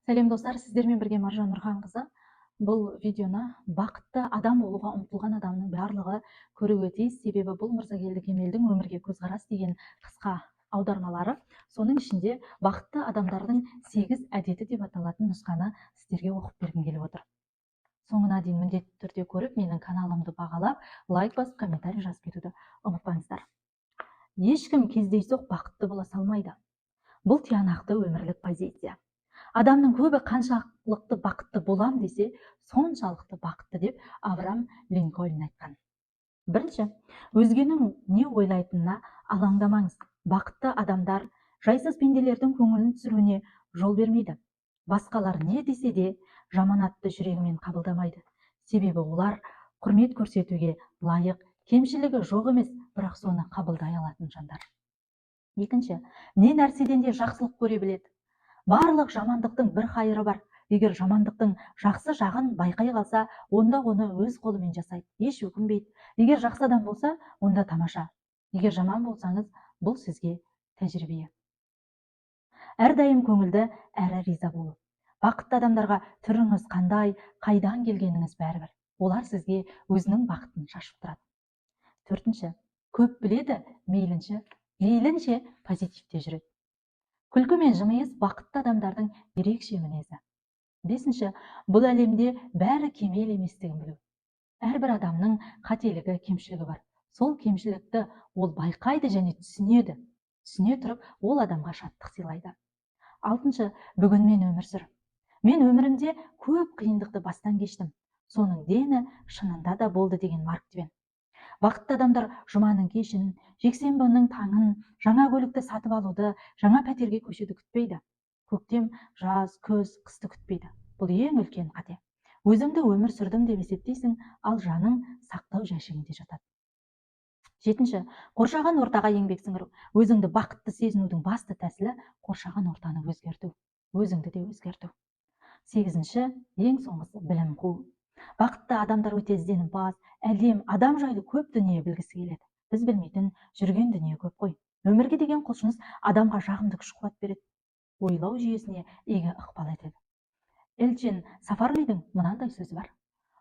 Сәлем, достар! Сіздермен бірге Маржан Нұрханқызы. Бұл видеоны бақытты адам болуға ұмтылған адамның барлығы көруге тиіс, себебі бұл Мырзагелді Кемелдің «Өмірге көзқарас» деген қысқа аудармалары. Соның ішінде «Бақытты адамдардың сегіз әдеті» деп аталатын нұсқаны сіздерге оқып бергім келіп отыр. Соңына дейін міндетті түрде көріп, менің каналымды бағалап, лайк басып, комментарий жазып кетуді ұмытпаңыздар. Ешкім кездейсоқ бақытты бола салмайды. Бұл тиянақты өмірлік позиция. Адамның көбі қаншалықты бақытты болам десе, соншалықты бақытты деп Авраам Линкольн айтқан. Бірінші, өзгенің не ойлайтынына алаңдамаңыз. Бақытты адамдар жайсыз пенделердің көңілін түсіруіне жол бермейді. Басқалар не десе де, жаманатты жүрегімен қабылдамайды, себебі олар құрмет көрсетуге лайық, кемшілігі жоқ емес, бірақ соны қабылдай алатын жандар. Екінші, не нәрседен де жақсылық көре біледі. Барлық жамандықтың бір қайыры бар. Егер жамандықтың жақсы жағын байқай қалса, онда оны өз қолымен жасайды, еш өкінбейді. Егер жақсы адам болса, онда тамаша. Егер жаман болсаңыз, бұл сізге тәжірибе. Әрдайым көңілді әрі риза болу. Бақытты адамдарға түріңіз қандай, қайдан келгеніңіз бәрібір. Олар сізге өзінің бақытын шашып тұрады. Төртінші, көп біледі, мейлінше позитивте жүреді. Күлкі мен жымиыс — бақытты адамдардың ерекше мінезі. Бесінші, бұл әлемде бәрі кемел еместігін білу. Әрбір адамның қателігі, кемшілігі бар. Сол кемшілікті ол байқайды және түсінеді. Түсіне тұрып, ол адамға шаттық сыйлайды. Алтыншы, бүгінмен өмір сүр. Мен өмірімде көп қиындықты бастан кештім. Соның дені шынында да болды деген Марк Твен. Бақытты адамдар жұманың кешін, жексенбінің таңын, жаңа көлікті сатып алуды, жаңа пәтерге көшуді күтпейді. Көктем, жаз, күз, қысты күтпейді. Бұл ең үлкен қате. Өзіңді өмір сүрдім деп есептейсің, ал жаның сақтау жәшігінде жатады. Жетінші, қоршаған ортаға еңбек сіңіру. Өзіңді бақытты сезінудің басты тәсілі — қоршаған ортаны өзгерту, өзіңді де өзгерту. Сегізінші, ең соңғысы, білім қуу. Бақытты адамдар өте ізденімпаз, әлем, адам жайлы көп дүние білгісі келеді. Біз білмейтін жүрген дүние көп қой. Өмірге деген құлшыныс адамға жағымды күш қуат береді, ойлау жүйесіне игі ықпал етеді. Элчин Сафарлидің мынандай сөзі бар: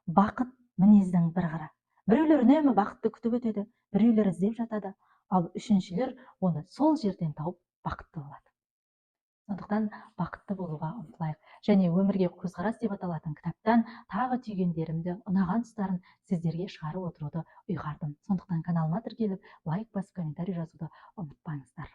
«Бақыт — мінездің бір қыры. Біреулер үнемі бақытты күтіп өтеді, біреулер іздеп жатады, ал үшіншілер оны сол жерден тауып, бақытты болады». Сондықтан бақытты болуға ұмтылайық және «Өмірге көзқарас» деп аталатын кітаптан тағы түйгендерімді, ұнаған тұстарын сіздерге шығарып отыруды ұйғардым. Сондықтан каналыма тіркеліп, лайк басып, комментарий жазуды ұмытпаңыздар.